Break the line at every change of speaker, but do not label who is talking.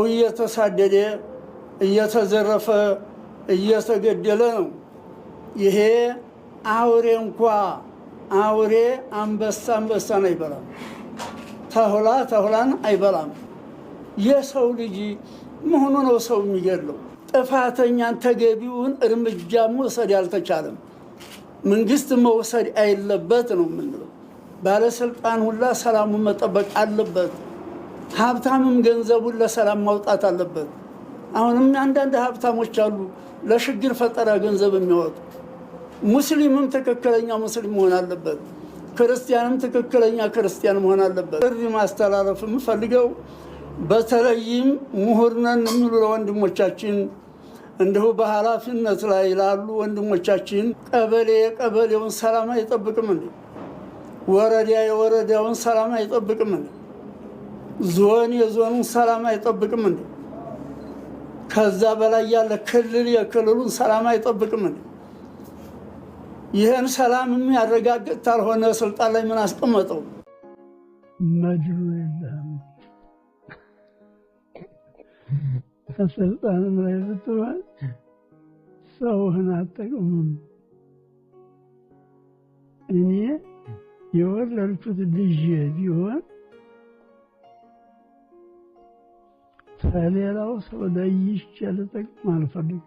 እየተሳደደ፣ እየተዘረፈ፣ እየተገደለ ነው። ይሄ አውሬ እንኳ አውሬ አንበሳ አንበሳን አይበላም፣ ተሁላ ተሁላን አይበላም። የሰው ልጅ መሆኑ ነው ሰው የሚገድለው። ጥፋተኛን ተገቢውን እርምጃ መውሰድ አልተቻለም። መንግስት መውሰድ አይለበት ነው የምንለው። ባለስልጣን ሁላ ሰላሙን መጠበቅ አለበት። ሀብታምም ገንዘቡን ለሰላም ማውጣት አለበት። አሁንም አንዳንድ ሀብታሞች አሉ ለሽግር ፈጠራ ገንዘብ የሚያወጡ። ሙስሊምም ትክክለኛ ሙስሊም መሆን አለበት። ክርስቲያንም ትክክለኛ ክርስቲያን መሆን አለበት። ጥሪ ማስተላለፍ የምፈልገው በተለይም ምሁር ነን የሚሉ ለወንድሞቻችን፣ እንዲሁ በኃላፊነት ላይ ላሉ ወንድሞቻችን፣ ቀበሌ የቀበሌውን ሰላም አይጠብቅም እንዴ? ወረዳ የወረዳውን ሰላም አይጠብቅም እንዴ? ዞን የዞኑን ሰላም አይጠብቅም እንዴ? ከዛ በላይ ያለ ክልል የክልሉን ሰላም አይጠብቅም እንዴ? ይህን ሰላም የሚያረጋግጥ ካልሆነ ስልጣን ላይ ምን አስቀመጠው?
መድሩ የለህም። ከስልጣንም ላይ ብትሆን ሰውህን አትጠቅምም። እኔ የወለድኩት ልጄ ቢሆን ከሌላው ሰው ለይቼ ልጠቅም አልፈልግም።